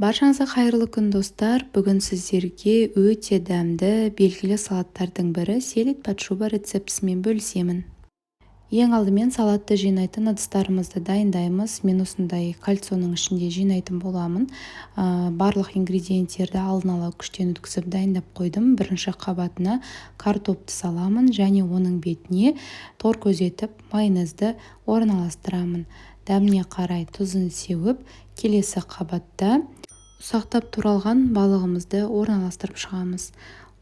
Баршаңызға қайырлы күн, достар! Бүгін сіздерге өте дәмді, белгілі салаттардың бірі селедь под шуба рецептісімен бөлісемін. Ең алдымен салатты жинайтын ыдыстарымызды дайындаймыз. Мен осындай кольцоның ішінде жинайтын боламын. Барлық ингредиенттерді алдын ала күштен өткізіп, дайындап қойдым. Бірінші қабатына картопты саламын және оның бетіне тор көзетіп майонезді орналастырамын. Дәміне қарай тұзын сеуіп, келесі қабатта ұсақтап туралған балығымызды орналастырып шығамыз.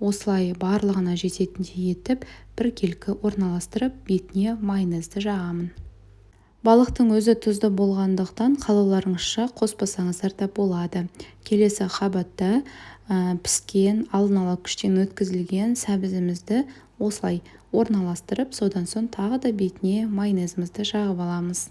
Осылай барлығына жететіндей етіп, біркелкі орналастырып, бетіне майонезді жағамын. Балықтың өзі тұзды болғандықтан, қалауларыңызша қоспасаңыздар да болады. Келесі қабатта піскен, алдын ала күштен өткізілген сәбізімізді осылай орналастырып, содан соң тағы да бетіне майонезімізді жағып аламыз.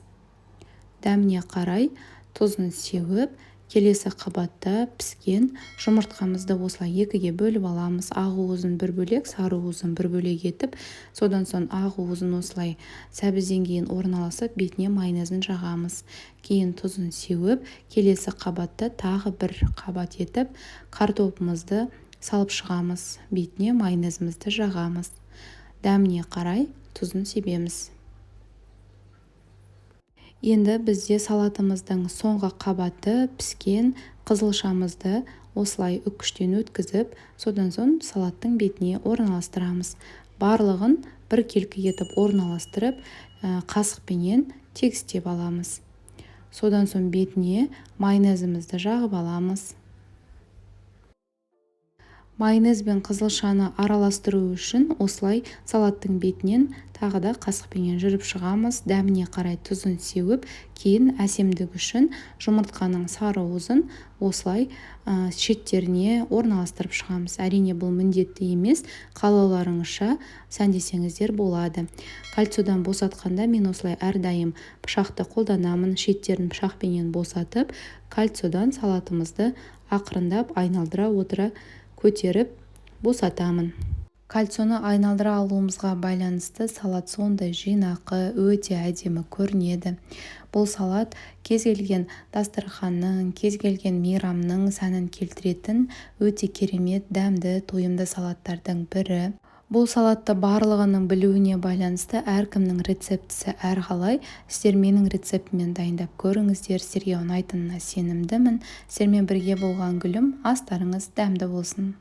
Дәміне қарай тұзын сеуіп, келесі қабатта піскен жұмыртқамызды осылай екіге бөліп аламыз. Ақ уызын бір бөлек, сары уызын бір бөлек етіп, содан соң ақ уызын осылай сәбізден кейін орналасып, бетіне майонезін жағамыз. Кейін тұзын сеуіп, келесі қабатта тағы бір қабат етіп картопымызды салып шығамыз. Бетіне майонезімізді жағамыз. Дәміне қарай тұзын себеміз. Енді бізде салатымыздың соңғы қабаты піскен қызылшамызды осылай үккіштен өткізіп, содан соң салаттың бетіне орналастырамыз. Барлығын біркелкі етіп орналастырып, қасықпенен тегістеп аламыз. Содан соң бетіне майонезімізді жағып аламыз. Майонез бен қызылшаны араластыру үшін осылай салаттың бетінен тағы да қасықпенен жүріп шығамыз. Дәміне қарай тұзын сеуіп, кейін әсемдік үшін жұмыртқаның сары уызын осылай шеттеріне орналастырып шығамыз. Әрине, бұл міндетті емес, қалауларыңызша сәндесеңіздер болады. Кольцодан босатқанда мен осылай әрдайым пышақты қолданамын. Шеттерін пышақпенен босатып, кольцодан салатымызды ақырындап айналдыра отыра көтеріп босатамын. Кольцоны айналдыра алуымызға байланысты салат сондай жинақы, өте әдемі көрінеді. Бұл салат кез келген дастарханның, кез келген мейрамның сәнін келтіретін өте керемет, дәмді, тойымды салаттардың бірі. Бұл салатты барлығының білуіне байланысты әркімнің рецептісі әрқалай. Сіздер менің рецептіммен дайындап көріңіздер, сіздерге ұнайтынына сенімдімін. Сіздермен бірге болған Гүлім. Астарыңыз дәмді болсын!